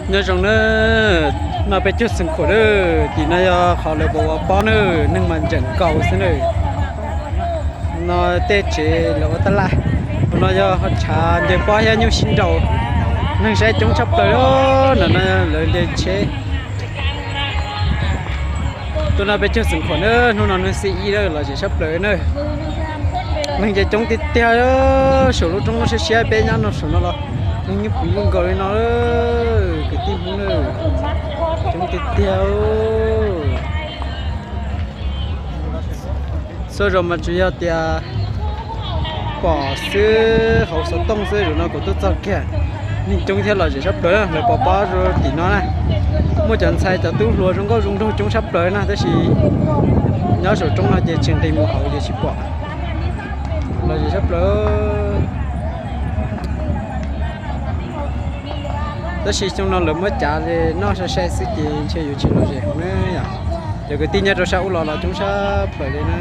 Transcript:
Nyob zoo na, no peb caug Xeev Khuam na, tim no yog qhov lawv puas ua pob na, neeg mas ntseem nkaus xwb na. No tej tsev lawv ua tab laj, tus no yog tshav nce pob thiab nyuj sib nraus, neeg saib coob tshaj plaws na, no lawv nce tsheb. Tuaj no peb caug Xeev Khuam na, hnub no hnub xiab ib lawm los zem tshaj plaws na. Neeg ces coob tiag tiag, saum lub roob siab siab peb nyob no saum no los neeg yeej puv nkaus li no, kwv tij Hmoob na, coob tiag tiag. Txhua zaus mas tsuas yog tias pom xwb hauv xov tooj xwb, zaum no kuv tuaj txog kiag, neeg coob thiab los zem tshaj plaws na, lawv pov pob rau tim no na. Muaj cov ntxhais cov tub hluas zoo nkauj zoo nraug coob tshaj plaws na, tab sis nyob saum roob no ces tsis nqis mus hauv ces tsis pom. Los zem tshaj plaws. Tab sis xyoo no lawv muab cav li noj sai sai xwb ces ntshe yuav tsis los zem heev na yom. Cov kwv tij nyob rau sab ub los los coob tshaj plaws li na.